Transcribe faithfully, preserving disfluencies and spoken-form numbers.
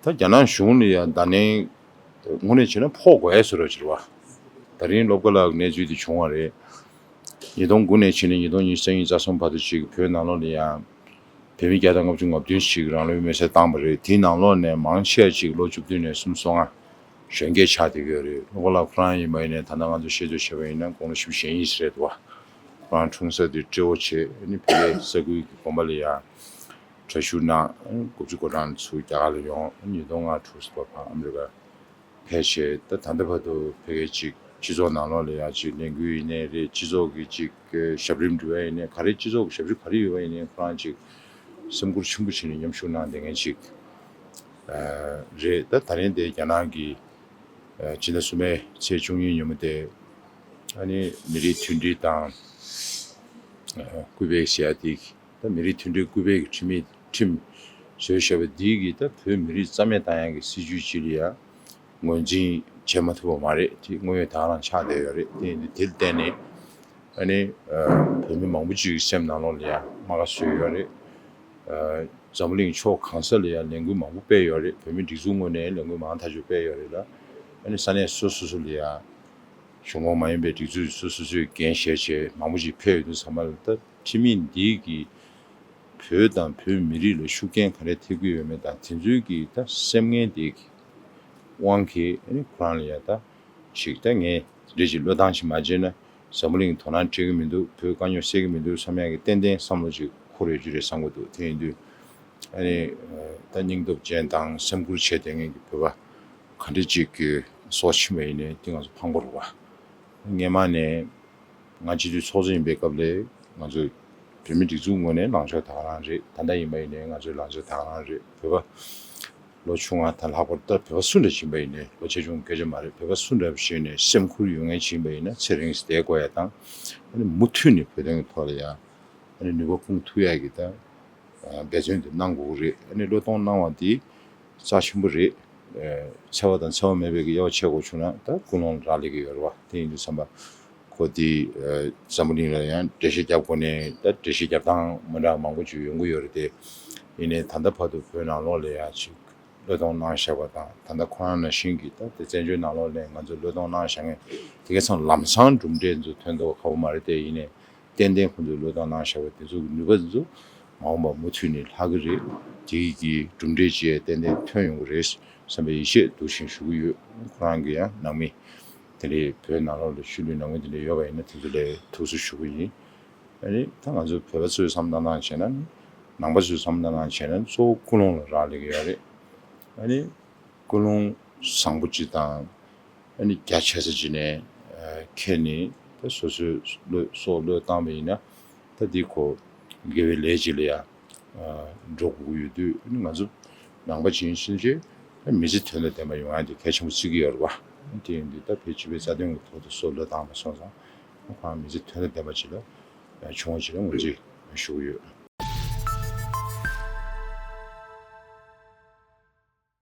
ད་རྒྱ་ནག་གཞུང་ལ་ཡང་ད་ནས་དངོས་གནས་བྱས་ན་ཕོག་དགོས་ཡ་བཟོ་འདྲ་ཅིག་རེད་བ། ད་རིང་སློབ་གྲྭ་ལ་གནས་ཚུལ་དེ་བྱུང་བ་རེད། ཉིས་སྟོང་དགུ་ནས་ཕྱིན་ནས་ཉིས་སྟོང་ཉི་ཤུ་རྩ་གཉིས་རྩ་གསུམ་བར་དུ་ཅིག་བོད་ནང་ལོགས་ལ་ཡང་བོད་མི་བརྒྱ་དང་ལྔ་བཅུ་ང་བདུན་ཞིག་རང་ལུས་མེར་སྲེག་བཏང་བ་རེད། དེའི་ནང་ལོགས་ནས་མང་ཆེ་བ་ཅིག་ལོ་བཅུ་བདུན་ནས་སུམ་ཅུ་སོ་ལྔ་གཞོན་སྐྱེས་ཆགས་བསྡད་ཡོད་རེད། སློབ་གྲྭ་ལ་ཁོ་རང་ཡིན་པ་ཡིན་ནའི་ད་ལྟ་ང་ཚོ་ཤེས་ཚོད་བྱས་པ་ཡིན་ན་དགུང་ལོ་བཞི་བཅུ་ཞེ་གཉིས་རེད་འདུག་བ། ཁོ་རང་འཁྲུངས་ས་དེ་ཊེ་ཝོ་བྱས་ཨ་ནི་བོད་པའི་ས་ཁུལ་གྱི་དགོན་པ་ལ་ཡང་གྲྭ་ཞུགས་གནང་། དགུ་བཅུ་གོ་གྲངས་ཚུར་རྒྱ་གར་ལ་ཡོང་། ཉིས་སྟོང་ལྔ་དྲུག་ཙམ་པ་ཕར་ཨ་མི་རི་ཀ་ཕེབས་བྱས། ད་ད་ལྟ་བར་དུ་ཕ་གིའི་ཅིག་སྤྱི་ཚོགས་ནང་ལོགས་ལ་ཡང་ཅིག་ལས་འགུལ་ཡིན་ནའི་རེད། སྤྱི་ཚོགས་ཀྱི་ཅིག་ཞབས་རིམ་འགྲོ་ཡ་ཡིན་ནའི་ག་རེ་སྤྱི་ཚོགས་ཀྱི་ཞབས་ཞུ་ག་རེ་ཡོད་པ་ཡིན་ནའི་ཁོ་རང་ཅིག་སེམས་ཁུར་ཆེན་པོ་བྱས་ནས་མཉམ་ཞུགས་གནང་བསྡད་མཁན་ཅིག་ཨ་རེད། ད་ད་རིང་དེ་རྒྱ་ནག་གི་ཨ་ཕྱི་ཟླ་གསུམ་པའི་ཚེས་བཅུ་གཉིས་ཉིན་མོ་དེ་ཨ་ནི་མི་རིགས་མཐུན་སྒྲིལ་དང་ཨ་སྐུལ་སྤེལ་ཟེར་ཡ་དེ། ད་མི་རིགས་མཐུན་སྒྲིལ་སྐུལ་སྤེལ་གྱི་ཁྲིམས་ཡིག་ཁྲིམས་བཟོས་བཞག་པ་འདིས་ཀྱིས་ད་བོད་མི་རིགས་རྩ་མེད་བཏང་ཡག་གི་སྲིད་ཇུས་ཅིག་ལ་ཡང་ངོས་འཛིན་བྱེད་མ་ཐུབ་པ་མ་རེད། དེ་དངོས་ཡོད་དེ་ག་རང་ཆགས་བསྡད་ཡོད་རེད། དེ་ཡིན་དུས་དེ་ལ་བརྟེན་ནས་ཨ་ནི་ཨ་བོད་མི་མང་པོ་ཅིག་གི་སེམས་ནང་ལོགས་ལ་ཡང་རྨ་ཁ་བཟོས་ཡོད་རེད། ཨ་འཛམ་བུ་གླིང་ཕྱོགས་གང་ས་ལ་ཡང་ལས་འགུལ་མང་པོ་སྤེལ་ཡོད་རེད། བོད་མིའི་སྒྲིག་འཛུགས་ངོས་ནས་ལས་འགུལ་མང་ཐག་ཆོད་སྤེལ་ཡོད་རེད་ལ། ཨ་ནི་ས་གནས་སོ་སོ་སོ་ལ་ཡང་གཞུང་འོག་མ་ཡིན་པའི་སྒྲིག་འཛུགས་སོ་སོ་སོས་འགན་བཞེས་བྱས་མང་པོ་ཞིག་ཕེབས་ཡོད་དུས་ཙམ་པ་ལ། ད་ཁྲིམས་ཡིག་འདིས་ཀྱིས་བོད་དང་བོད་མི་རིགས་ལ་ཤུགས་རྐྱེན་ག་རེ་ཐེབས་ཀྱི་ཡོད་མེད་དང་། དེ་ཚོའི་གི་ད་སེམས་ངན་དེ་གི་དབང་གིས་ཨ་ནི་ཁོ་རང་ལ་ཡ་ད་ཞིག་ད་ངས་དེ་འདྲ་ཞིག་བློས་བཏང་ཞིག་མ་བྱས་ན་འཛམ་བུ་གླིང་དོ་སྣང་སྤྲད་ཀྱི་མི་འདུག་བོད་དཀའ་རྙོག་སེལ་གྱི་མི་འདུག་བསམ་ཡག་གི་ཏན་ཏན་བསམ་བློ་ཅིག་འཁོར་ཡོད་རྒྱུ་རེད་བསམ་གྱི་འདུག་དེ་ཡིན་དུས་ཨ་ནི་ད་སྙིང་སྟོབས་ཅན་དང་སེམས་ཁུར་བྱས་བསྡད་མཁན་གྱི་བོད་པ་ག་འདྲ་ཅིག་གི་སྲོག་ཕྱིན་པ་ཡིན་ནའི་དེ་ང་ཚོ་ཕངས་པོ་རེད་བ། སྔོན་མ་ནས་ང་སྤྱི་འཐུས་ཚོགས་གཙོ་ཡིན་པའི་སྐབས་ལ་ང་ཚོ་བོད་མི་སྒྲིག་འཛུགས་ངོས་ནས་ལངས་ཕྱོགས་ད་ག་རང་རེད། ད་ལྟ་ཡིན་པ་ཡིན་ནའི་ང་ཚོའི་ལངས་ཕྱོགས་ད་ག་རང་རེད། བོད་པ་ལོ་ཆུང་བ་དང་ལྷག་པར་ད་བོད་པ་སུ་འདྲ་ཡིན་པ་ཡིན་ནའི་ལོ་ཆེ་ཆུང་སྐད་ཆ་མ་རེད། བོད་པ་སུ་འདྲ་ཞིག་ནས་སེམས་ཁུར་ཡོད་མཁན་ཞིག་ཡིན་པ་ཡིན་ན་ཚེ་རིང་ཞིག་བསྡད་དགོས་ཡ་དང་། ཨ་ནི་མུ་མཐུད་ནས་བོད་དོན་གྱི་ཐོག་ལ་ཡ་ཨ་ནི་ནུས་པ་སྤུངས་ཐུབ་ཡ་གི་ད་འབད་བརྩོན་དེ་གནང་དགོས་ཀྱི་རེད། ཨ་ནི་བློས་གཏོང་གནང་བ་འདི་རྩ་ཆེན་པོ་རེད། ཨ་འཚེ་བ་དང་འཚེ་བ་མེད་པའི་གི་དབྱེ་བ་ཕྱེ་དགོས་བྱུང་ན་ད་ཀུན་སློང་ལ་རག་ལས་ཀྱི་ཡོད་རེད་བ། དེ་ཡིན་དུས་ཙམ་པ་ཁོ་འདི་ཨ་འཛམ་བུ་གླིང་ལ་ཡང་འགྲེལ་བཤད་རྒྱབ་དགོས་ནའི་ད་འགྲེལ་བཤད་རྒྱབ་སྟངས་མི་འདྲ་བ་མང་པོ་ཅིག་ཡོང་གི་ཡོད་རེད་དེ། ཡིན་ནའི་ད་ལྟ་བར་དུ་བོད་ནང་ལོགས་ལ་ཡང་ཅིག་བློས་གཏོང་གནང་བཞག་པ་དང་། ད་ལྟ་ཁོ་རང་ནང་བཞིན་གྱི་ད་དེ་བཙན་བྱོལ་ནང་ལོགས་ནས་ང་ཚོས་བློས་གཏོང་གནང་བཞག་མཁན་དེ་ག་ཚང་ལམ་སང་གྲུབ་འབྲས་ཚོ་ཐོན་མདོག་ཁ་པོ་མ་རེད་དེ། ཡིན་ནའི་ཏན་ཏན་ཁོང་ཚོས་བློས་གཏོང་གནང་བཞག་པ་དེ་ཚོ་གི་ནུས་པ་དེ་ཚོ་མ་འོངས་པ་མུ་མཐུད་ནས་ལྷག་གི་རེད། དེ་གི་གྲུབ་འབྲས་ཅིག་ཏན་ཏན་ཐོན་ཡོང་གི་རེད་བསམ་པའི་ཡིད་ཆེས་འདུག་བཞིན་ཞུ་གི་ཡོད། ཁོ་རང་གི་ཡང་ནང་མི་དེ་འདྲའི་བོད་ནང་ལོགས་ལ་ཤུལ་ལུས་ནང་མི་དེ་འདྲ་ཡོད་པ་ཡིན་ན་དེ་ཚོ་ལ་ཐུགས་གསོ་ཞུ་གི་ཡིན། ཨ་ནི་ད་ང་ཚོ་བོད་པ་ཚོས་བསམ་བློ་བཏང་བྱས་ན་ནི། ནང་པ་ཚོས་བསམ་བློ་བཏང་བྱས་ན་གཙོ་བོ་ཀུན་སློང་ལ་རག་ལས་ཀྱི་ཡོད་རེད། ཨ་ནི་ཀུན་སློང་བཟང་པོ་ཅིག་དང་། ཨ་ནི་རྒྱ་ཆེ་ས་ཅིག་ནས་ཨ་འཁྱེར་ནས་ད་སོ་སོའི་བློས་སྲོག་བློས་བཏང་བ་ཡིན་ན། ད་འདི་ཁོ་དགེ་བའི་ལས་ཅིག་ལ་ཡང་ཨ་འགྲོ་དགོས་ཀྱི་ཡོད་དུས། ཨ་ནི་ང་ཚོ་ནང་པ་ཅིག་ཡིན་ཕྱིན་ཆད་ད་མི་ཚེ་དོན་དང་ལྡན་པ་ཡོང་ཡ་དེ་གལ་ཆེན་པོ་བརྩི་གི་ཡོད་རེད་བ། དེ་ཡིན་དུས་ད་བོད་སྤྱི་པའི་རྩ་དོན་གྱི་ཐོག་ཏུ་སྲོག་བློས་བཏང་བ་སོང་ཙང་། ཁོ་རང་མི་ཚེ་དོན་དང་ལྡན་པ་ཅིག་ལ་བྱུང་བ་ཅིག་ལ་ངོས་འཛིན་ཞུ་གི་ཡོད།